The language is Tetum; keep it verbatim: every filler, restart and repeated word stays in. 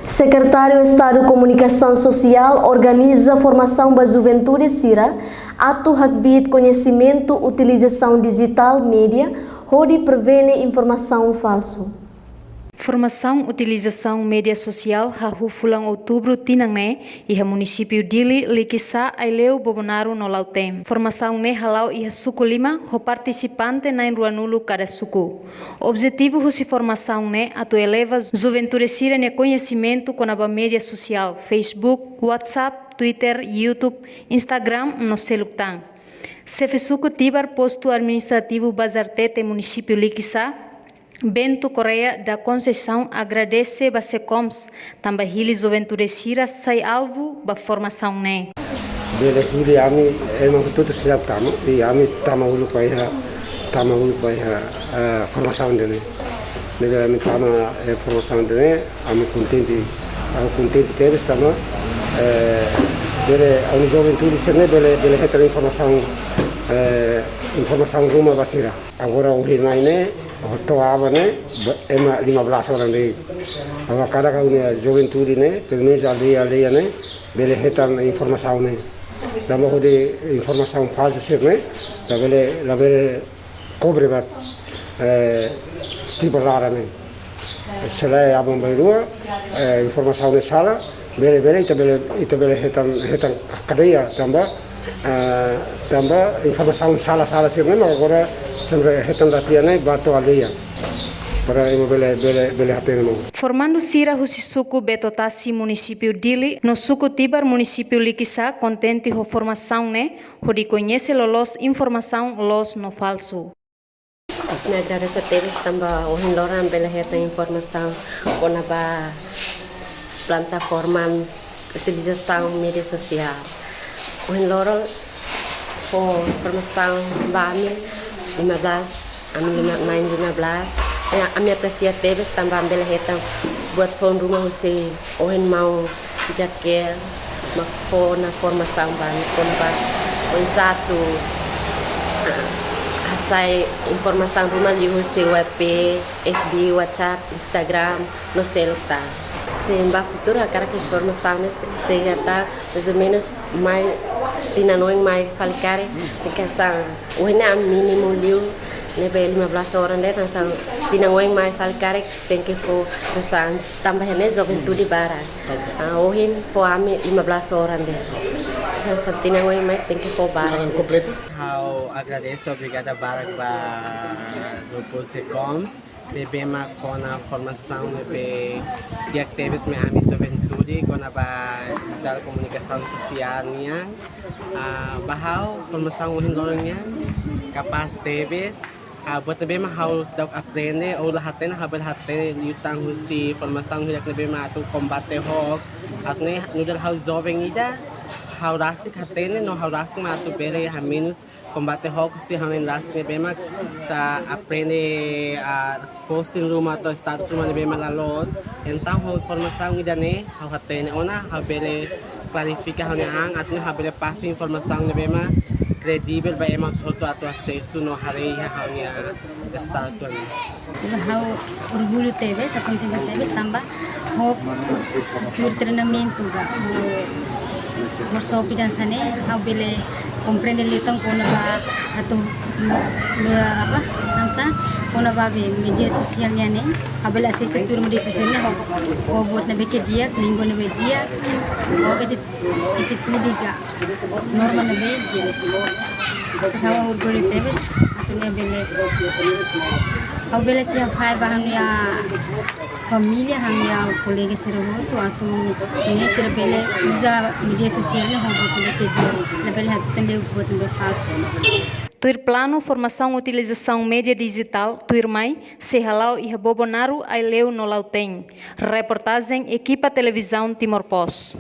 Sekretáriu Estadu Komunikasaun Sosiál organiza formasaun ba juventude sira atu hakbiit koñesimentu utilizasaun dijitál média hodi prevene informasaun falsu. Formasaun utilizasaun média sosiál hahú fulan Outubru tinan ne'e iha munisípiu Dili, Likisá, Aileu, Bobonaro no Lautém. Formasaun ne'e hala'o iha suku lima, ho partisipante na'in ruanulu kada suku. Objetivu husi formasaun ne'e atu eleva juventude sira-nia koñesimentu kona-ba média sosiál, Facebook, WhatsApp, Twitter, YouTube, Instagram no seluk tan. Xefe Suku Tibar, Postu Administrativu Bazartete, Munisípiu Likisá, Bento Correia da Conceição, agradese ba SECOMS tanba hili juventude sira sai alvu ba formasaun ne'e. Bele hili ami, ema hotu-hotu sira tama, i ami tama uluk ba iha, tama uluk ba iha, eh, formasaun ida-ne'e. Ne'ebé ami tama, eh, formasaun ida-ne'e, ami kontente, ami kontente tebes tanba, eh, bele, ami juventude sira-ne'e bele, bele hetan informasaun, eh, informasaun ruma ba sira. Agora ohin mai ne'e, to'o aban ne'e, ba, ema lima belas orang de'it. Agora kada kau ne'e juventude ne'e, pelumenus aldeia, aldeia ne'e, bele hetan informasaun ne'e. Tanba hodi informasaun falsu sira-ne'e, labele, labele kobre ba, eh, tibar laran ne'e. Se lae aban-bainrua, eh, informasaun ne'e sala, bele, bele, ita bele, ita bele hetan, hetan kadeia tanba, eh, tanba informasaun sala, sala sira-ne'e, mak agora sempre hetan latihan ne'e ba to'o aldeia. Para ema bele, bele, bele hatene malu. Formandu sira husi suku Betotasi, Munisípiu Dili, no suku Tibar, Munisípiu Likisá, kontente ho formasaun ne'e, hodi koñese loloos informasaun loos no falsu. Ami agradese tebes tanba ohin loron bele hetan informasaun kona-ba plataforma utilizasaun média sosiál. Ohin loron fó informasaun ba ami lima belas, ami lima, na'in lima belas. Ya, ami apresia tebes tanba ami bele hetan buat foun ruma husi ohin maun Jaquel, mak fó ona formasaun ba ami kona-ba oinsá atu, ah, hasai informasaun ruma liuhusi W P, F B, WhatsApp, Instagram, no seluk tan. Se ba futuru hakarak informasaun ne'e sei, sei hetan, mais ou menos, mai tinan oin mai fali karik, tenke hasa'e, ohin ne'e ami mínimu liu, ne'ebé lima belas orang de'it, hasa'e tinan oin mai fali karik, tenke fó hasa'e tanba ne'e juventude barak. Ah, ohin fó ami lima belas orang de'it. Hasa'e tinan oin mai tenke fó barak. Ha'u agradese, obrigada barak ba grupu SECOMS ne'ebé mak fó ona formasaun ne'ebé di'ak tebes mai ami juventude kona-ba dijitál komunikasaun sosiál nian. Ah, ba ha'u formasaun ohin loron nian kapás tebes. Ah, buat ne'ebé mak ha'u seidauk aprende ou la hatene, ha'u bele hatene liután husi formasaun hirak ne'ebé mak atu kombate hoax. Atu nu'udar ha'u joven ida, ha'u rasik hatene no ha'u rasik mak atu bele hamenus kombate hoax husi ha'u-nia an rasik ne'ebé mak ita aprende, ah, posting ruma to'o status ruma ne'ebé mak la loos. Entaun ho formasaun ida-ne'e ha'u hatene ona, ha'u bele klarifika ha'u-nia an, atu nune'e ha'u bele pasa informasaun ne'ebé mak kredivel ba ema hotu atu asesu no haree iha ha'u-nia status ne'e. Ha'u orgullu tebes, ha'u kontente tebes tanba ho tuir treinamentu ka, ho workshop ida hanesan ne'e, ha'u bele komprende liután kona-ba atu, mm, apa, hanesan, kona-ba be média sosiál nian ne'e, ha'u bele asesu tuir média sosiál ne'e, ho, ho buat ne'ebé ke di'ak, língua ne'ebé di'ak, ho ati-, atitude ka, norma ne'ebé di'ak. Ha'u orgullu tebes, atu nune'e bele, ha'u bele siap fó ba ha'u-nia família, ha'u-nia kolega sira hotu, atu nune'e sira bele uza média sosiál ne'e ho buat ne'ebé ke di'ak, labele hatene buat ne'ebé falsu. Tuir planu, formasaun utilizasaun média dijitál tuirmai sei hala'o iha Bobonaro, Aileu no Lautém. Reportajen ekipa Televizaun Timor Post.